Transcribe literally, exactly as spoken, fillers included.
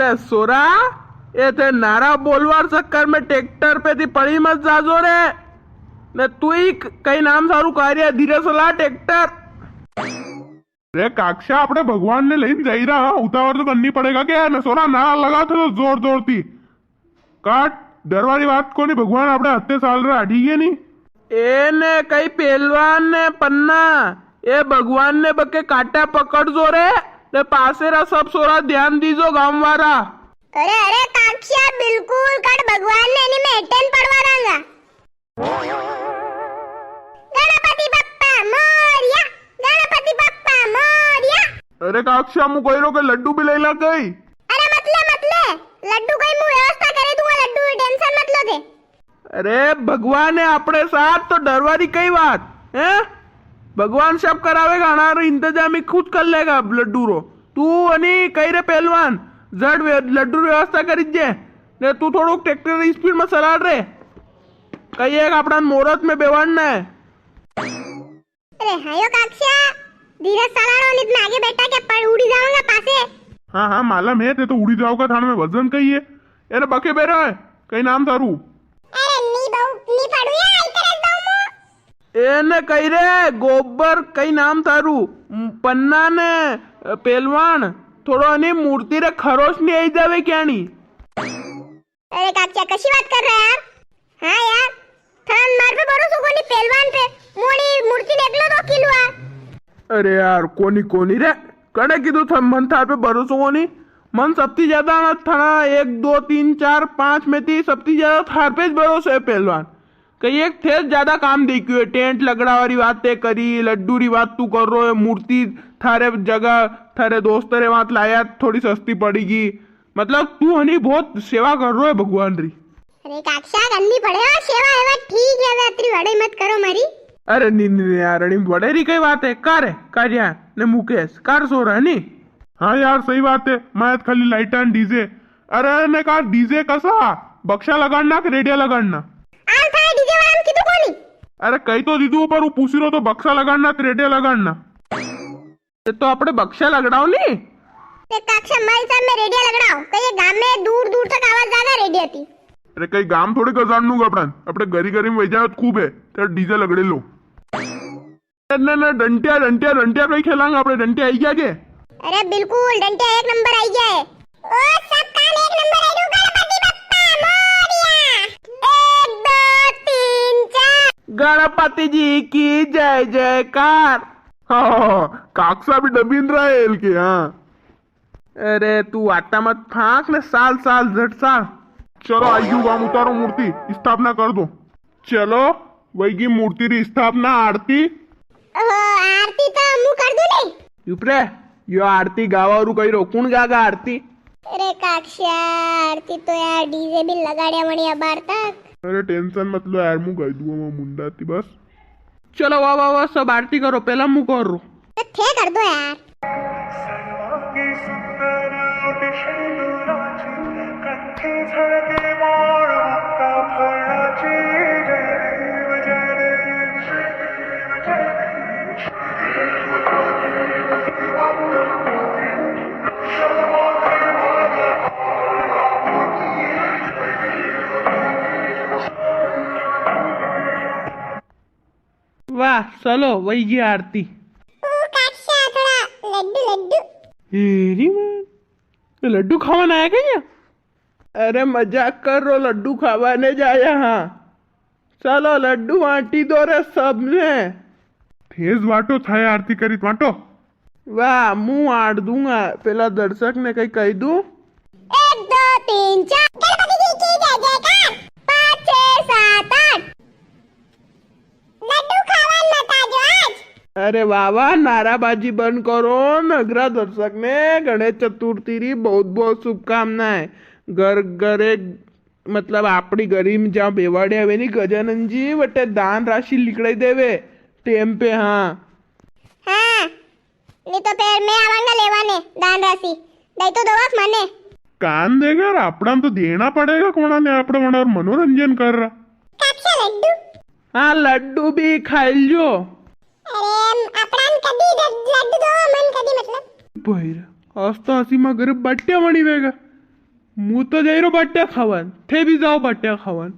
ए सोरा, ए थे नारा बोलवार चक्कर में ट्रैक्टर पे थी पड़ी मत जाजो रे। ने तू ही क-, कई नाम सारू कार्य धीरे सला ट्रैक्टर। रे काक्षा, आपणे भगवान ने लेन जाई रहा, उतावळ तो करनी पड़ेगा के? ने सोरा नारा लगा थे तो जोर जोर थी। काट, डरवारी बात कोनी, भगवान आपणे हत्ते साल रहा, ठीक है नी? ए ने कई पहलवान ने पन्ना, ए भगवान ने बके काटा पकड़ जो रे, ने पासे रा सब सोरा ध्यान दीजो गाम वारा। अरे, अरे, काक्षा, बिल्कुल कट भगवान ने इनी में हेटन पड़वा दांगा। गणपति बप्पा मोरिया, गणपति बप्पा मोरिया। अरे काक्षा, मु कह रो के लड्डू भी ले ला कई? अरे मत ले, मत ले, लड्डू कई मु व्यवस्था करे दूंगा, लड्डू की tension मत लो थे। अरे भगवान है अपने साथ, तो डरवारी कई बात है? भगवान सब करावेगा, अनारो इंतजाम ही खुद कर लेगा लड्डू रो। तू अनी कई रे पहलवान, जड़ व्य-, लड्डू री व्यवस्था करी जे। ने तू थोड़ो ट्रैक्टर री स्पीड में चलाड़ रे, कई एक अपना मोरत में बेवाड़ना है। अरे हायो काक्षा, धीरज सलाड़ो, नित में आगे बैठा के पड़ उड़ी जाऊंगा पासे। हाँ, हाँ, मालूम है, ते तो उड़ी जाओगा, थाने में वजन कई है। अरे बके बेरा है, कई नाम थारू? अरे नी बहु, नी पड़ू या, इतरे बहु मु। ए ने कई रे, गोबर, कई नाम थारू? म, पन्ना ने, अ, पहलवान, थोड़ो अनी मूर्ति रे खरोच नी आई जावे क्या नी? अरे काक्षा, कशी बात कर रहा है यार? हाँ यार, थान मार पे भरोसो कोनी, पहलवान पे। मोड़ी मूर्ति देख लो तो किलो आ। अरे यार, कोनी, कोनी रे। कने कीधु थ-, मन थार पे भरोसो कोनी? मन सबती ज्यादा ना थाना एक, दो, तीन, चार, पांच में ती सबती ज्यादा थार पे ज भरोसो है पहलवान। कई एक थे ज्यादा काम देखियो है, टेंट लगड़ा वाली बातें करी, लड्डू री बात तू कर रो है, मूर्ति थारे जगह, थारे दोस्त रे बात लाया, थोड़ी सस्ती पड़ेगी। मतलब तू हनी बहुत सेवा कर रो है भगवान री। अरे काक्षा, करनी पड़े हो सेवा, है बात ठीक है, अबे अतरी बड़ाई मत करो मारी। अरे नी, नी, नी यार, अणी बड़े री कई बात है, कर है, कर यार, ने मुकेश, कर सो रहा है नी। हाँ यार, सही बात है, मैं खाली लाइटा ने डीजे। अरे ने का डीजे कसा, बक्सा लगाड़ना के रेडिया लगाड़ना? आल थाए डीजे वाला ने कीधु कोनी। अरे कई तो दीधु, पर वो पूछी रो तो बक्सा लगाड़ना के रेडिया लगाड़ना। ते तो आपणे बक्सा लगड़ाओ नी। ते काक्षा मारी साहब में रेडिया लगड़ाओ, कई ये गाम में दूर दूर तक आवाज जागा रेडिया थी। अरे कई गाम थोड़े गजाड़नू का अपना, अपने गरी गरी में वही जाए तो खूब है, तेरा डीजे लगड़े लो। ना, ना, डंटिया, डंटिया, डंटिया पे खेलांगा अपने, डंटिया आई गया के? अरे बिल्कुल, डंटिया एक नंबर आई गया है। ओ, सब काम एक नंबर है, गणपति बप्पा मोरिया। एक, दो, तीन, चार। गणपति जी की जय जयकार। हाँ, हाँ, हाँ, काकसा भी डबीन रहा है एल के, हाँ। अरे, तू वाता मत फांक ने, साल, साल, झट साल। चलो, आई गयो गाम, उतारो मूर्ति, स्थापना कर दो। चलो, वही की मूर्ति री स्थापना, आरती। ओहो, आरती तो मु कर दूं ने। चुप रे, यो आरती गावा रू कई रो, कुण गागा आरती? अरे काकसा, आरती तो यार डीजे भी लगाड़िया वणी अबार तक। अरे टेंशन मत लो यार, मु गाई दूंगा मैं मुंडा थी बस। चलो वाह वाह वाह, सब आरती करो, पहला मु कर रो। तो थे कर दो यार। वाह, चलो, वही गई आरती। ओ काकसा, थोड़ा लड्डू, लड्डू। हेरी माँ, ये लड्डू खावा ना आया क्या? अरे मजाक कर रो, लड्डू खावा ने जाया हाँ। चलो लड्डू वाटी दो रे सबने। थेज वाटो, थाय आरती करी वाटो। वाह, मु आड़ दूंगा। पेला दर्शक ने कई कही दूं? एक, दो, तीन, चार। गणपति जी की जय जयकार। पाँच, छह, सात, आठ। लड्डू खावा ने मत आजो आज। अरे वाह वाह, नाराबाजी बंद करो। नगरा दर्शक ने गणेश चतुर्थी री बहुत बहुत शुभकामनाएं। घर घरे मतलब, आपणी गरीब में जहाँ बेवाड़े आवे नी गजानन जी, वटे दान राशि लिखड़ाई देवे, टेम पे, हाँ। हाँ, नी तो फेर मैं आवांगा लेवाने, दान राशि। दई तो दो आप मने। कान देगा यार, आपणा तो देना पड़ेगा, कोणा ने आपणा वणा और मनोरंजन कर रहा। काकसा लड्डू। हाँ, लड्डू भी खाई लो। अरे, आपणा ने कदी लड्डू दो, मन कदी मतलब। भाई रे, आज तो आसी माँ घर बाटिया बनी वेगा। मु तो जाई रो बाट्या खावन, थे भी जाओ बाट्या खावन।